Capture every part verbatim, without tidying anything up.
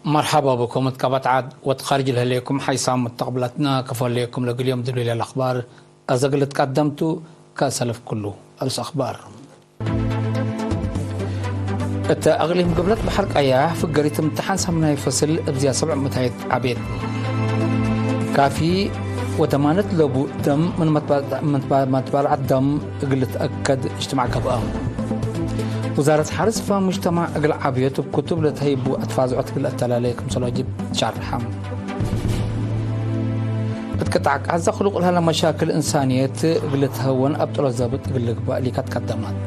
መርሐባ ብኩም እት ቀበት ዐድ ወትካርጅ ለህሌኩም ሓይሳም ሙተቅብለትና፣ ከፎ ህሌኩም ለእግል ዮም ዲብ ሌለ ለአክባር አዘ እግል ልትቀደም ቱ። ከሰልፍ ክሉ አርስ አክባር። እተ አቅሊም ግብለት በሐር ቀያሕ ፍገሪት እምትሓን ሳምናይ ፈስል እብ ዝያድ ሰብዕ ምእታይት ዐቤት። ካፊ ወደማነት ለቡ ደም ምን መትባ-፣ መትባ-፣ መትባልዐት ደም እግል ልትአከድ እጅትማዕ ገብአ። ውዛረት ሐርስ ፈ ሙጅተማዕ እግል ዐብዮት እብ ክቱብ ለተህይቡ አትፋዝዖት እግል አተላሌ ክምሰል ዋጅብ ትሸርሐ። እት ቅጣዕ ቃዛ ክሉቅ ለሀለ መሻክል እንሳንየት እግል ልትሀወን አብጥሎ ዘብጥ እግል ልግባእ ሊካት ቀደማት።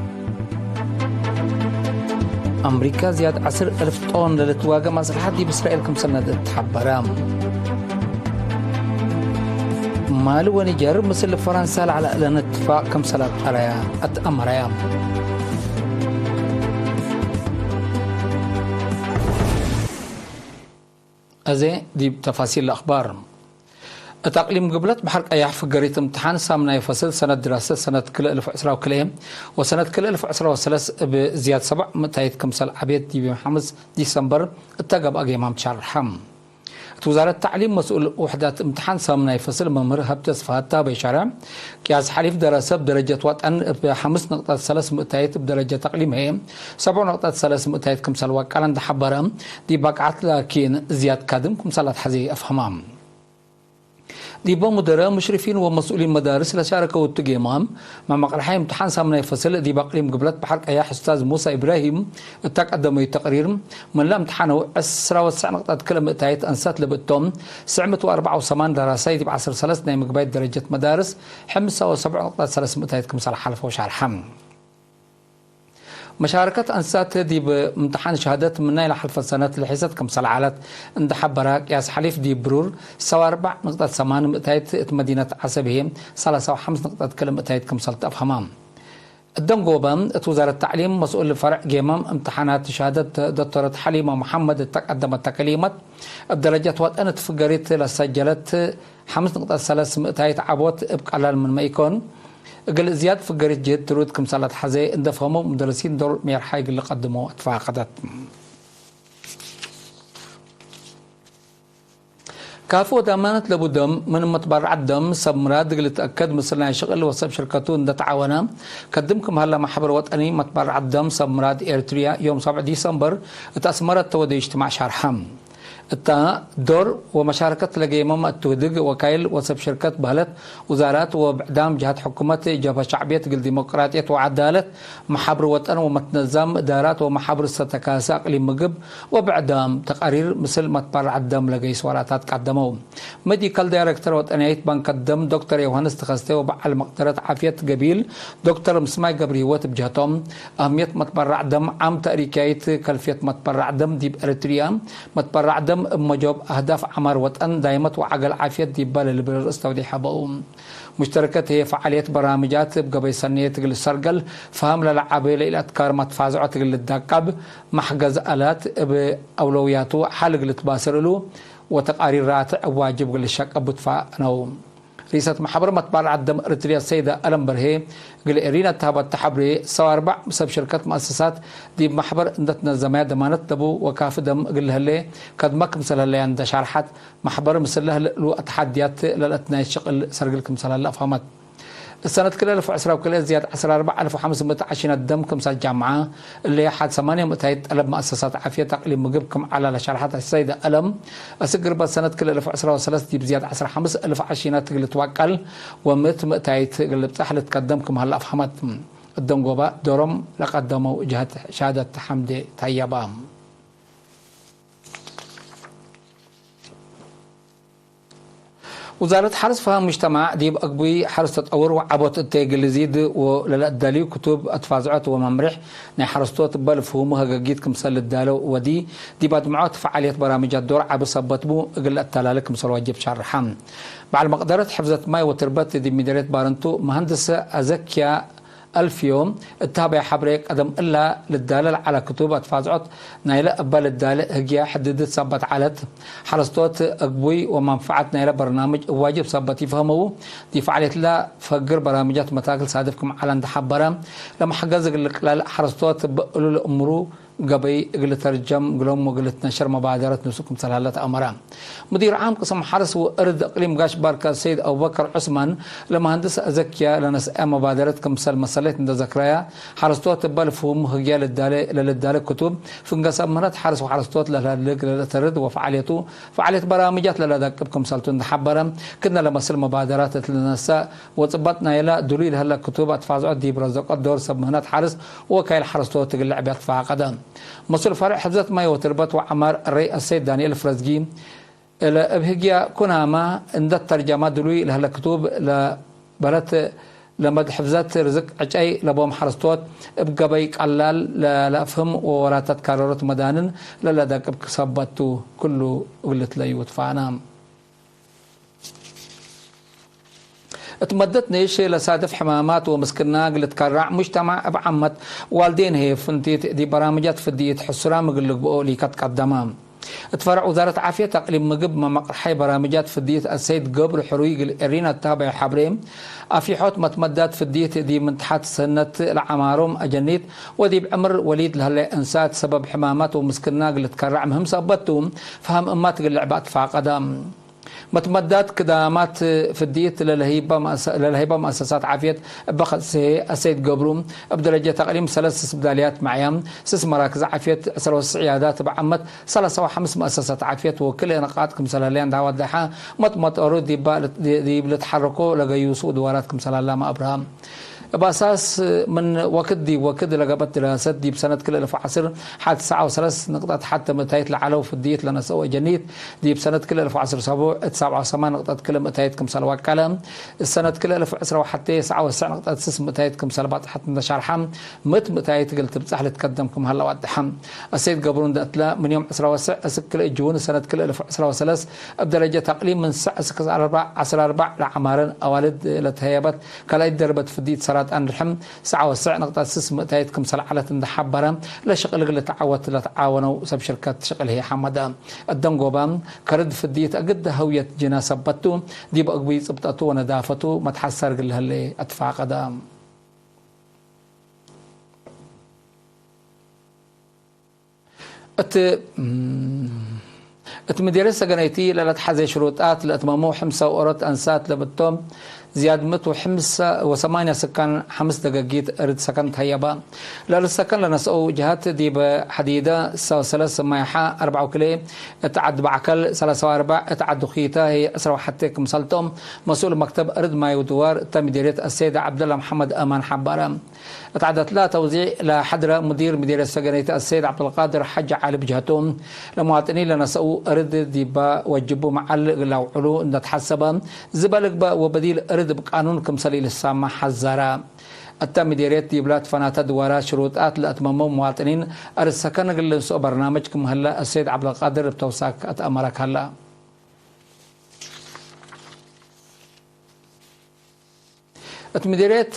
አምሪካ ዝያድ ዐስር እልፍ ጦን ለልትዋገ መስለሐት ዲብ እስራኤል ክምሰል ነድአት ተሐበረ። ማሊ ወኒጀር ምስል ፈረንሳ ለዐለ እለን እትፋቅ ክምሰል አትአመረያ። አዜ ዲብ ተፋሲል ለአክባር። እት አቅሊም ግብለት በሐር ቀያሕ ፍገሪት እምትሓን ሳምናይ ፈስል ሰነት ድራሰት ሰነት ክልኤ እልፍ ዕስራ ወክልኤ ወሰነት ክልኤ እልፍ ዕስራ ወሰለስ እብ ዝያድ ሰብዕ ምእታይት ክምሰል ዐቤት ዲብ ዮም ሐምስ ዲሰምበር እተ ገብአ ጌማም ትሸርሐ። እት ውዛረት ተዕሊም መስኡል ውሕዳት እምትሓን ሳምናይ ፈስል መምህር ሀብተ ስፍሃት ታበይ ሸርሕ፣ ቅያስ ሐሊፍ ደረሰ እብ ደረጀት ወጠን እብ ሐምስ ነቅጠት ሰለስ ምእታይት፣ እብ ደረጀት አቅሊም ህዬ ሰብዑ ነቅጠት ሰለስ ምእታይት ክምሰል ወቃለ እንደ ሐበረ፣ ዲብ በቅዓት ላኪን ዝያድ ካድም ክምሰል አትሐዜ አፍሀማ። ዲበ ሙደረ፣ ሙሽሪፊን ወመስኡሊን መዳርስ ለሻረከው እቱ ጌማም፣ መመቅለሐይ እምትሓን ሳምናይ ፈስል ዲብ አቅሊም ግብለት በሐር ቀያሕ ኡስታዝ ሙሳ ኢብራሂም እተ ቀደመዩ ተቅሪር፣ ምን ለእምትሓነው ዕስራ ወትስዕ ነቅጠት ክል ምእታይት አንሳት ለብእቶም፣ ስዕምት ወአርበዕ ወሰማን ደራሳይ ዲብ ዐስር ሰለስ ናይ ምግባይት ደረጀት መዳርስ፣ ሕምሳ ወሰብዑ ነቅጠት ሰለስ ምእታይት ክምሰል ሐልፈው ሻርሐ። መሻረከት አንሳት ዲብ እምትሓን ሸሃደት ምናይ ለሐልፈት ሰነት ለሒሰት ክምሰል ዐለት እንደ ሐበረ፣ ቅያስ ሐሊፍ ዲብ ብሩር ሰብዓ ወአርበዕ ነቅጠት ሰማን ምእታይት፣ እት መዲነት ዐሰብ ህዬ ሰላሳ ወሐምስ ነቅጠት ክል ምእታይት ክምሰል ተአፍሀማ። እት ደንጎበ፣ እት ውዛረት ተዕሊም መስኡል ፈርዕ ጌማም እምትሓናት ሸሃደት ዶክተረት ሐሊማ መሐመድ እተ ቀደመተ ከሊመት፣ እብ ደረጀት ወጠን እት ፍገሪት ለሰጀለት ሐምስ ነቅጠት ሰለስ ምእታይት ዐቦት እብ ቀላል ምንመ ኢኮን፣ እግል ዝያድ ፍገሪት ጅህድ ትሩድ ክምሰል አትሐዜ እንደ ፈሀመው፣ ሙደርሲን ዶር ሜርሓ እግል ልቀድሞ አትፋቀደት። ካፎ ዳማነት ለቡ ደም ምን መትባረዐት ደም ሰብ ምራድ እግል ልትአከድ ምስል ናይ ሽቅል ወሰብ ሽርከቱ እንደ ተዓወነ፣ ከድም ክም ሀለ መሕበር ወጠኒ መትባረዐት ደም ሰብ ምራድ ኤሪትሪያ ዮም ሰብዕ ዲሰምበር እት አስመረ እተ ወደ እጅትማዕ ሻርሐ። እታ ዶር ወመሻረከት ለጌመመ እቱ ህድግ ወካይል ወሰብ ሽርከት በህለት ውዛራት ወብዕዳም ጀሃት ሕኩመት፣ ጀብሀ ሸዕብየት እግል ዲሞቅራጥየት ወዐዳለት፣ መሓብር ወጠን ወመትነዛም እዳራት ወመሓብር ሰተካሰ አቅሊም ምግብ ወብዕዳም ተቃሪር ምስል መትባረዐት ደም ለገይስ ወላታት ቀደመው። ሜዲካል ዳይረክተር ወጠንያይት ባንከት ደም ዶክተር ዮሐንስ ተኸስተ ወበዐል መቅደረት ዓፍየት ገቢል ዶክተር ምስማይ ገብረህይወት እብ ጀህቶም፣ አህምየት መትበራዕ ደም ዓም ተእሪካይት ከልፍየት መትበራዕ ደም ዲብ ኤረትርያ፣ መትበራዕ ደም እብ መጆብ አህዳፍ ዐማር ወጠን ዳይመት ወዐገል ዓፍየት ዲበ ለልብል ርእስ ተውዴሕ ሀበው። ሙሽተረከት ህዬ ፈዓልየት በራምጃት እብ ገበይ ሰኔት እግል ሰርገል፣ ፈሀም ለለዓቤ ለኢለአትካር መትፋዝዖት እግል ልዳቀብ፣ መሕገዝ አላት እብ አውለውያቱ ሐል እግል ልትባሰር እሉ፣ ወተቃሪር ራትዕ እብ ዋጅብ እግል ልሸቀቡ ትፋእነው። ርኢሰት መሕበር መትባረዓት ደም እርትርያ ሰይደ አለም በርሄ፣ እግል ኤሪና ተሀበት ተሐብሬ፣ ሰው አርበዕ ሰብ ሽርከት መአሰሳት ዲብ መሕበር እንደ ትነዘመያ ደማነት ለቡ ወካፊ ደም እግል ለህሌ ከድመ ክምሰል ህለያ እንደ ሻርሐት፣ መሕበር ምስል ለህለ እሉ ተሐድያት ለልአትናየት ሽቅል ሰርግል ክምሰል ህለ አፍሀመት። እሰነት ክልኤ አልፍ ወዕስራ ወክልኤ ዝያድ ዐስር አርበዕ አልፍ ወሐምስ ምእት ዐሺነት ደም ክምሰል ጃምዐ፣ እሊ ሐድ ሰማንያ ምእታይት ጠለብ መአሰሳት ዓፍየት አቅሊም ምግብ ክም ዐላ ለሸርሐት ሰይደ አለም፣ አስክ ግርበት ሰነት ክልኤ አልፍ ወዕስራ ወሰለስ ዲብ ዝያድ ዐስር ሐምስ አልፍ ዐሺነት እግል ልትዋቀል ወምእት ምእታይት እግል ልብጸሕ ልትቀደም ክም ሀለ አፍሀመት። እደንጎበ ዶሮም ለቀደመው ጀህት ሻደት ሐምዴ ተየበ። ውዛረት ሐርስ ፈሀም ሙጅተማዕ ዲብ አግቡይ ሐርስ ተጠውር ወዐቦት እተ እግል ልዚድ ወለለአዳልዩ ክቱብ፣ አትፋዝዖት ወመምሬሕ ናይ ሐረስቶት እበ ልፍሁሙ ሀገጊት ክምሰል ልዳለው ወዲ፣ ዲብ አድምዖት ፈዓልየት በራምጃት ዶር ዐቢ ሰበት ቡ እግል ለአተላሌ ክምሰል ዋጅብ ሸርሐ። በዐል መቅደረት ሕፍዘት ማይ ወትርበት ዲብ ሚደርየት ባረንቱ መሀንድስ አዘክያ አልፍዮ እት ሀበያ ሐብሬ፣ ቀደም እላ ልዳለ ለዐለ ክቱብ አትፋዝዖት ናይለ እበ ልዳለ ህግያ ሕድድት ሰበት ዐለት። ሐረስቶት እግቡይ ወመንፈዐት ናይለ በርናምጅ እብ ዋጅብ ሰበት ይፍሀመው። ዲብ ፈዓልየትላ ፈግር በራምጃት መታክል ሳድፍ ክም ዐለ እንደ ሐበረ፣ ለመሕገዝ እግል ልቅለል ሐረስቶት እብ እሉ ለእምሩ ገበይ እግል ተርጀም እግሎም ወእግል ትነሸር መባደረት ንሱ ክምሰል ሀለ ተአመረ። ሙዲር ዓም ቅስም ሐርስ ወእርድ እቅሊም ጋሽ ባርካ ሰይድ አቡበከር ዑስማን፣ ለመሀንድስ አዘክያ ለነስአ መባደረት ክምሰል መሰሌት እንደ ዘክረያ፣ ሐረስቶት እበ ልፍሁም ህግያ ልዳሌ ለልዳሌ ክቱብ፣ ፍንገሰ ምህነት ሐርስ ወሐረስቶት ለልሀልግ ለልአተርድ ወፈዓልየቱ፣ ፈዓልየት በራምጃት ለለደቅብ ክምሰልቱ እንደ ሐበረ፣ ክነ ለመስል መባደራት እት ልነሰእ ወጽበጥ ናይለ ዱሉይ ለህለ ክቱብ አትፋዝዖት ዲብ ረዘቆት ዶር ሰብ ምህነት ሐርስ ወወካይል ሐረስቶት እግል ልዕብ አትፋቀደ። መስኡል ፈርዕ ሕፍዘት ማይ ወትርበት ወዐማር ረይ አሰይድ ዳንኤል ፍረዝጊ፣ እለ እብ ህግያ ኩናመ እንደ ተርጀመ ዱሉይ ለህለ ክቱብ ለበለት ለመድ ሕፍዘት ርዝቅ ዕጨይ ለቦም ሐረስቶት እብ ገበይ ቀላል ለለአፍህም ወወራታት ካረሮት መዳንን ለለደቅብ ክሰበቱ ክሉ እግል ልትለዩ ትፋነ። እት መደት ኔሽ ለሳድፍ ሕማማት ወምስክና እግል ልትከራዕ ሙጅተማዕ እብ ዓመት ዋልዴን ህዬ ፍንቲት ዲብ በራምጃት ፍድይት ሕሱራም እግል ልግብኦ ሊከት ቀደመ። እት ፈረዕ ውዛረት ዓፍየት አቅሊም ምግብ መመቅርሓይ በራምጃት ፍድይት አሰይድ ገብሩ ሕሩይ እግል ኤሪና እታበየ ሐብሬ፣ አፊሖት መትመዳት ፍድይት ዲብ ምን ተሐት ሰነት ለዐማሮም አጀኒት ወዲብ ዕምር ወሊድ ለህለ እንሳት ሰበብ ሕማማት ወምስክና እግል ልትከራዕ ምህም ሰበት ቱ፣ ፈሀም እማት እግል ልዕበ አትፋቀደ። መትመዳት ክዳማት ፍድይት ለለህይባ መአሰ-፣ ለለህይባ መአሰሳት ዓፍየት እበ ከጽሴ አሰይድ ገብሩ፣ እብ ደረጀት አቅሊም ሰለስ ስብዳልያት መዕያ፣ ስስ መራክዝ ዓፍየት፣ ዕስራ ወስዕ ዕያዳት እብ ዓመት፣ ሰላሳ ወሐምስ መአሰሳት ዓፍየት ወክልኤ ንቃጥ ክምሰል ህለያን ዳወደሐ፣ መጥመጠሩ ዲባ፣ ዲብ ልትሐረኮ ለገዩሱ ድዋራት ክምሰል ሀላመ አብርሃ። እብ አሳስ ምን ወክድ ዲብ ወክድ ለገብአት ድራሰት፣ ዲብ ሰነት ክልኤ እልፍ ወዐስር ሐድ ተስዓ ወሰለስ ንቅጠት ሐት ምእታይት ለዐለው ፍድይት ለነሰአው አጀኒት፣ ዲብ ሰነት ክልኤ እልፍ ወዐስር ሰቡዕ እት ሰብዓ ወሰማን ንቅጠት ክልኤ ምእታይት ክምሰል ወቀለ፣ እት ሰነት ክልኤ እልፍ ወዐስር ወሐቴ ሰብዓ ወስዕ ንቅጠት ስስ ምእታይት ክምሰል ባጽሐት እንደ ሸርሐ፣ ምእት ምእታይት እግል ትብጸሕ ልትከደም ክም ሀለ ወደሐ። አሰይድ ገብሩ እንደ እትለ፣ ምን ዮም ዕስራ ወስዕ እስክ ክልኤ ጁን ሰነት ክልኤ እልፍ ወዐስራ ወሰለስ፣ እብ ደረጀት አቅሊም ምን ሰዕ እስክ አርበዕ፣ ዐስር አርበዕ ለዐማረን አዋልድ ለተሀየበት ካልኣይት ደርበት ፍድይት ሰራጣን ርሕም፣ ሰዓ ወስዕ ንቅጠት ስስ ምእታይት ክምሰል ዐለት እንደ ሐበረ፣ ለሽቅል እግል ልትዓወት ለተዓወነው ሰብ ሽርከት ሽቅል ህዬ ሐመደ። አደንጎበ፣ ከርድ ፍድይት አግደ ሀውየት ጅነ ሰበት ቱ፣ ዲብ አግቡይ ጽብጠቱ ወነዳፈቱ መትሐሰር እግል ለህሌ አትፋቀደ። እት፣ እት ምዴርየት ሰገነይቲ ለለትሐዜ ሽሩጣት ለእትመሙ ሕምሰ ወኦሮት አንሳት ለብቶም ዝያድ ምእት ወሕምሰ ወሰማንያ ስካን ሐምስ ደገጊት እርድ ሰከን ተሀየበ። ለልሰከን ለነስአው ጀሀት ዲብ ሐዲደ ሰለስ ማይሐ አርበዕ ወክልኤ እት ዐድ በዕከል ሰለስ ወአርበዕ እት ዐድ ኺተ ህይ ዕስራ ወሐቴ ክምሰልቶም መስኡል መክተብ እርድ ማይ ወድዋር እተ ምዴርየት አሰይድ ዐብደላ መሐመድ አማን ሐበረ። እት ዐደትላ ተውዚዕ ለሐድረ ሙዲር ምዴርየት ሰገነይት አሰይድ ዐብዱልቃድር ሐጂ ዐሊ ብጅሀቱ፣ ለመዋጥኒን ለነሰኡ እርድ ዲበ ወጅቡ መዓል እግል ለአውዕሉ እንደ ተሐሰበ፣ ዝበ ልግበእ ወበዲል እርድ እብ ቃኑን ክምሰል ኢልሳመ ሐዘረ። እተ ምዴርየት ዲብላ ትፈናተ ድዋራት ሽሩጣት ለአትመመው መዋጥኒን እርድ ሰከን እግል ልንስኦ በርናምጅ ክም ህለ አሰይድ ዐብዱልቃድር እብ ተውሳክ አትአመረ ከለ። እት ምዲርየት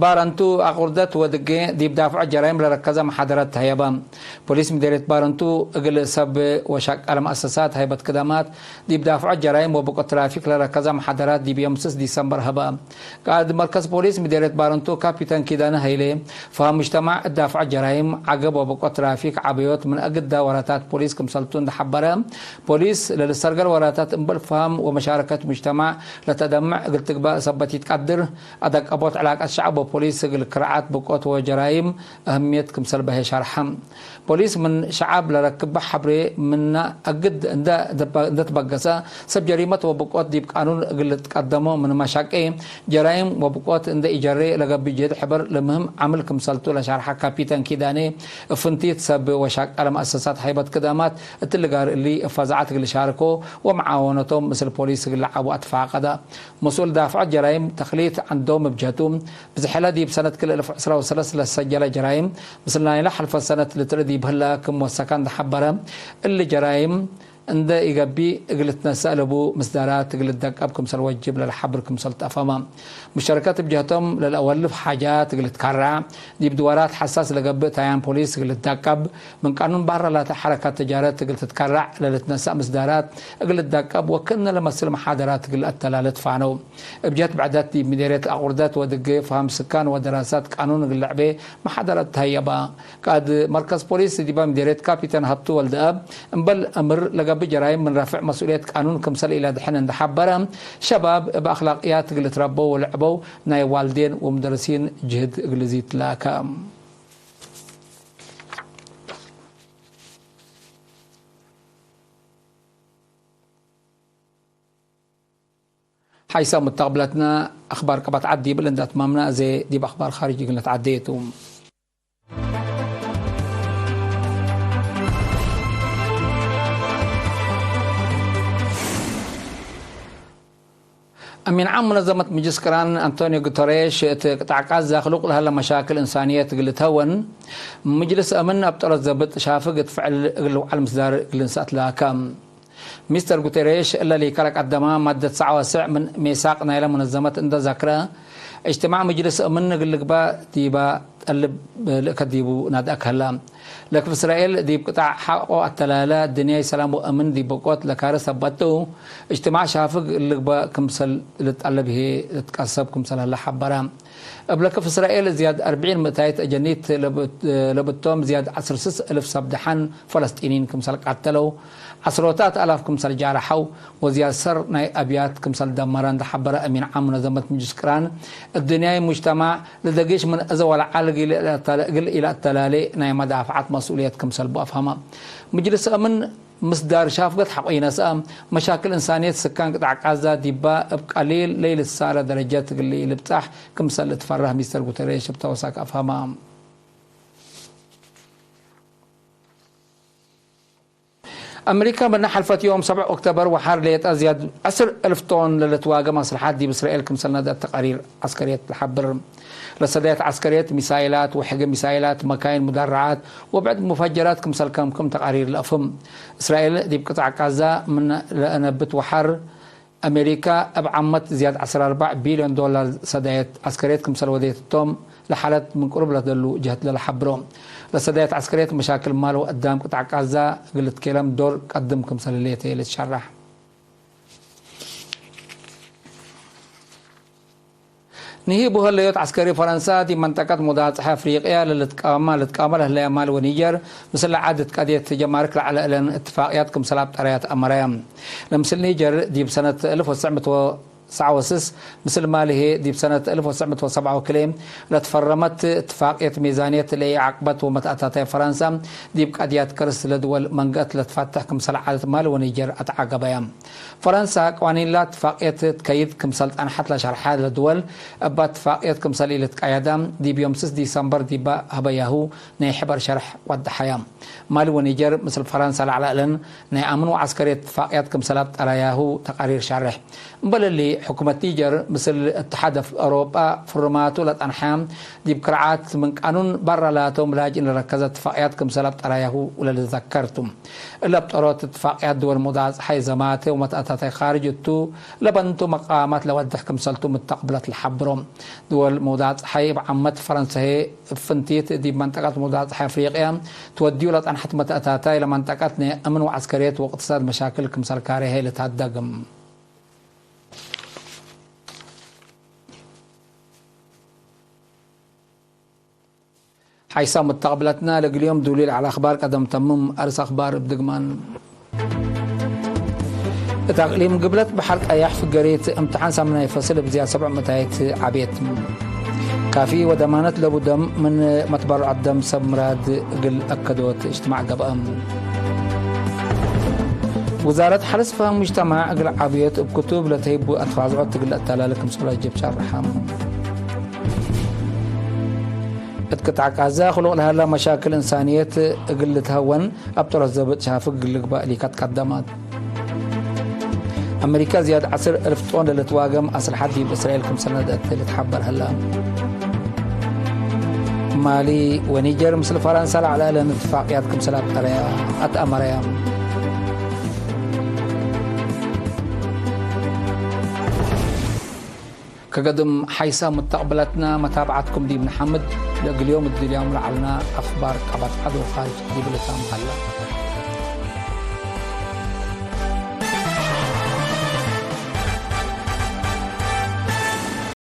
ባረንቱ አቁርደት ወድጌ ዲብ ዳፍዖ ጀራይም ለረከዘ መሓደረት ተህየበ። ፖሊስ ምዲርየት ባረንቱ እግል ሰብ ወሻቃል መአሰሳት ሀይበት ክደማት ዲብ ዳፍዖ ጀራይም ወብቆት ትራፊክ ለረከዘ መሓደራት ዲብ ዮም ስስ ዲሰምበር ሀበ። ቃእድ መርከዝ ፖሊስ ምዲርየት ባረንቱ ካፒተን ኪዳነ ሀይሌ፣ ፈሀም ሙጅተማዕ እት ዳፍዖ ጀራይም፣ ዐገብ ወብቆት ትራፊክ ዐበዮት ምን አግዳ ወራታት ፖሊስ ክምሰልቱ እንደ ሐበረ፣ ፖሊስ ለልሰርገል ወራታት እምበል ፈሀም ወመሻረከት ሙጅተማዕ ለተደምዕ እግል ትግባእ ሰበት ኢትቀድር፣ አደቀቦት ዕላቀት ሸዐብ ወፖሊስ እግል ክርዓት ብቆት ወጀራይም አህምየት ክምሰል በሀ ሸርሐ። ፖሊስ ምን ሸዐብ ለረክበ ሐብሬ ምነ አግድ እንደ፣ እንደ ትበገሰ፣ ሰብ ጀሪመት ወብቆት ዲብ ቃኑን እግል ልትቀደሞ ምንመ ሻቄ፣ ጀራይም ወብቆት እንደ ኢጀሬ ለገብእ ጅህድ ሕበር ለምህም ዓምል ክምሰልቱ ለሻርሐ ካፒተን ኪዳኔ፣ እብ ፍንቲት ሰብ ወሻቃል መአሰሳት ሀይበት ክዳማት እትሊ ጋር እሊ እብ ፈዛዐት እግል ሻርኮ ወመዓወነቶም ምስል ፖሊስ እግል ለዓቡ አትፋቀደ። መስኡል ዳፍዐት ጀራይም ተክሊት ዐንዶም እብ ጀህቱ፣ ብዝሐለ ዲብ ሰነት ክልኤ እልፍ ዕስራ ወሰለስ ለሰጀለ ጀራይም፣ ምስል ናይለ ሐልፈ ሰነት ልትርእ ዲብ ህለ ክም ወሰከ እንደ ሐበረ፣ እሊ ጀራይም እንደ ኢገብእ እግል ልትነሰእ ለቡ ምስዳራት እግል ልትደቀብ ክምሰል ወጅብ ለልሓብር ክምሰል ተአፈመ። ሙሸረከት እብ ጀህቶም ለለአወልፍ ሓጃት እግል ልትካረዕ፣ ዲብ ድወራት ሐሳስ ለገብእ ታያን ፖሊስ እግል ልትደቀብ፣ ምን ቃኑን በህረ ላተ ሐረካት ተጃረት እግል ትትከረዕ ለልትነሰእ ምስዳራት እግል ልትደቀብ ወክእነ ለመስል መሓደራት እግል ለአተላለ ትፋነው። እብ ጀህት ብዕደት ዲብ ምዴርየት አቁርደት ወድጌ፣ ፈሀም ስካን ወደራሳት ቃኑን እግል ልዕቤ መሓደራት ተሀየበ። ቃእድ መርከዝ ፖሊስ ዲበ ምዴርየት ካፒተን ሀብቱ ወልደአብ፣ እምበል አምር ለገብእ ጀራይም ምን ረፍዕ መስኡልየት ቃኑን ክምሰል ኢለድሕን እንዴ ሐበረ፣ ሸባብ እብ አክላቅያት እግል ልትረበው ወልዕበው ናይ ዋልዴን ወሙደርሲን ጅህድ እግል ልዚድ ላከ። ሓይሳም ሙተቅብለትነ፣ አክባር ቀበት ዐድ ዲብል እንዴ አትማምነ፣ አዜ ዲብ አክባር ካርጅ እግል ነትዓዴ ቱ። አሚን ዓም ሙነዘመት ምጅልስ ቅራን አንቶኒዮ ጉተሬሽ፣ እት ቅጣዕ ቃዛ ክሉቅ ለሀለ መሻክል እንሳንየት እግል ልትሀወን፣ ምጅልስ አምን አብ ጦለት ዘብጥ ሻፍግ እት ፍዕል እግል ልውዓል ምስዳር እግል ልንሰአት ላከ። ሚስተር ጉቴሬሽ እለ ሊከ ለቀደመ ማደት ሰዕ ወስዕ ምን ሜሳቅ ናይለ ሙነዘመት እንደ ዘክረ፣ እጅትማዕ ምጅልስ እምን እግል ልግበእ ዲበ ጠልብ ልእከ ዲቡ ናድአክ ህለ። ለክፍ እስራኤል ዲብ ቅጣዕ ሐቆ አተላለ፣ ድንያይ ሰላም ወእምን ዲብ ብቆት ለካርስ ሰበት ቱ፣ እጅትማዕ ሻፍግ ልግበእ ክምሰል ልትጠለብ ህዬ ልትቀሰብ ክምሰል ህለ ሐበረ። እብ ለክፍ እስራኤል ዝያድ አርብዒን ምእታይት አጀኒት ለብት-፣ ለብቶም ዝያድ ዐስር ስስ እልፍ ሰብ ደሐን ፈለስጢኒን ክምሰል ቃተለው፣ ዐስሮታት አላፍ ክምሰል ጃረሐው ወዝያድ ሰር ናይ አብያት ክምሰል ደመረ እንዴ ሐበረ አሚን ዓም ሙነዘመት ምጅልስ ቅራን፣ እድንያይ ሙጅተማዕ ለደጊሽ ምን እዘ ወለዐል እግል ኢለአተላሌ ናይ መዳፍዐት መስኡልየት ክምሰል ቡ አፍሀመ። ምጅልስ አምን ምስዳር ሻፍገት ሐቆ ኢነስአ፣ መሻክል እንሳንየት ስካን ቅጣዕ ቃዛ ዲባ እብ ቀሊል ለኢልትሳረ ደረጀት እግል ኢልብጻሕ ክምሰል ልትፈረህ ሚስተር ጉተሬሽ እብ ተወሳክ አፍሀመ። አመሪካ ምነ ሐልፈት ዮም ሰብዕ ኦክቶበር ወሐር ሌጠ ዝያድ ዐስር እልፍ ቶን ለልትዋገም አስልሓት ዲብ እስራኤል ክምሰል ነድአት ተቃሪር ዐስከርየት ለሐብር። ለሰዳየት ዐስከርየት፣ ሚሳይላት ወሕገ ሚሳይላት፣ መካይን ሙዳረዓት ወብዕድ ሙፈጀራት ክምሰል ከምክም ተቃሪር ለአፍህም። እስራኤል ዲብ ቅጣዕ ቃዛ ምነ ለአነብት ወሐር፣ አሜሪካ እብ ዓመት ዝያድ ዐስር አርበዕ ቢልዮን ዶላር ሰዳየት ዐስከርየት ክምሰል ወዴት እቶም ለሓለት ምን ቅሩብ ለደሉ ጀህት ለለሐብሮ። ለሰዳየት ዐስከርየት መሻክል ማል ወአዳም ቅጣዕ ቃዛ እግል ልትኬለም ዶር ቀድም ክምሰል ህሌት ህዬ ልትሸረሕ። ንሂቡ ህለዮት ዐስከሪ ፈረንሳ ዲብ መንጠቀት ሙዳጽሐ አፍሪቅያ ለልትቃማ፣ ልትቃመ ለህለያ ማሊ ወኒጀር፣ ምስል ዐድ እት ቀድየት ጀማርክ ለዐለ እለን እትፋቅያት ክምሰል አብጠረያት አመረያ። ለምስል ኒጀር ዲብ ሰነት እልፍ ወትሰዕ ምእት ወሰብዓ ወስስ፣ ምስል ማሊ ህዬ ዲብ ሰነት እልፍ ወትሰዕ ምእት ወሰብዓ ወክልኤ ለትፈረመት እትፋቅየት ሚዛንየት ለኢዐቅበት ወመትአታታይ ፈረንሳ ዲብ ቀድያት ከርስ ለድወል መንገአት ለትፈትሕ ክምሰል ዐለት ማሊ ወኒጀር አትዓገበያ። ፈረንሳ ቀዋኒንላ እትፋቅየት ትከይድ ክምሰል ጸንሐት ለሸርሐ ለድወል፣ እባ እትፋቅየት ክምሰል ኢልትቀየዳ፣ ዲብ ዮም ስስ ዲሰምበር ዲባ ሀበያሁ ናይ ሕበር ሸርሕ ወደሐያ። ማሊ ወኒጀር ምስል ፈረንሳ ለዐለ እለን ናይ አምን ወዐስከርየት እትፋቅያት ክምሰል አብጠረያሁ ተቃሪር ሸርሕ። እምበል እሊ፣ ሕኩመት ኒጀር ምስል እትሓድ አውሮጳ ፍርማቱ ለጸንሐ፣ ዲብ ክርዓት ምን ቃኑን በረ ላቶም ላጅን ለረከዘ እትፋቅያት ክምሰል አብጠረያሁ ለልትዘከር ቱ። እለ አብጠሮት እትፋቅያት ድወል ሙዳጽሐይ ዘማተ ወመትአታታይ ካርጅ እቱ ለበንቱ መቃማት ለወድሕ ክምሰልቱ ምተቅብለት ለሐብሮ። ድወል ሙዳጽሐይ እብ ዓመት ፈረንሰ ህዬ እብ ፍንቲት ዲብ መንጠቀት ሙዳጽሐይ አፍሪቅያ ትወድዩ ለጸንሐት መትአታታይ ለመንጠቀት ናይ አምን ወዐስከርየት ወእቅትሳድ መሻክል ክምሰል ካሬ ህዬ ልትሀደግ። ሓይሳም እት አቅብለትና ለእግል ዮም ዱሊል ዐለ አክባር ቀደም ተምም። አርስ አክባር እብ ድግማን። እት አቅሊም ግብለት በሐር ቀያሕ ፍገሪት እምትሓን ሳምናይ ፈስል እብ ዝያድ ሰብዕ ምእታይት ዐቤት። ካፊ ወደማነት ለቡ ደም ምን መትበርዖት ደም ሰብ ምራድ እግል አከዶት እጅትማዕ ገብአ። ውዛረት ሐርስ ፈሀም ሙጅተማዕ እግል ዓብዮት እብ ክቱብ ለተህይቡ አትፋዝዖት እግል ለአተላለ ክምሰል ወጅብ ሸርሐ። እት ቅጣዕ ቃዛ ክሉቅ ለሀላ መሻክል እንሳንየት እግል ልትሀወን፣ አብ ጦረት ዘብጥ ሻፍግ እግል ልግባእ ሊካት ቀደማት። አመሪካ ዝያድ ዐስር እልፍ ጦን ለልትዋገም አስልሐት ዲብ እስራኤል ክምሰል ነድአት ልትሐበር ሀላ። ማሊ ወኒጀር ምስል ፈረንሳ ለዐለ እለን እትፋቅያት ክምሰል አብጠረያ፣ አትአመረያ። ከገድም ሓይሳ ሙተቅብለትና መታብዓትኩም ዲብ ነሐምድ። ለእግል ዮም እድልያም ለዐልና አክባር ቀበት ዐድ ወካርጅ ዲብለ ታም ሀላ።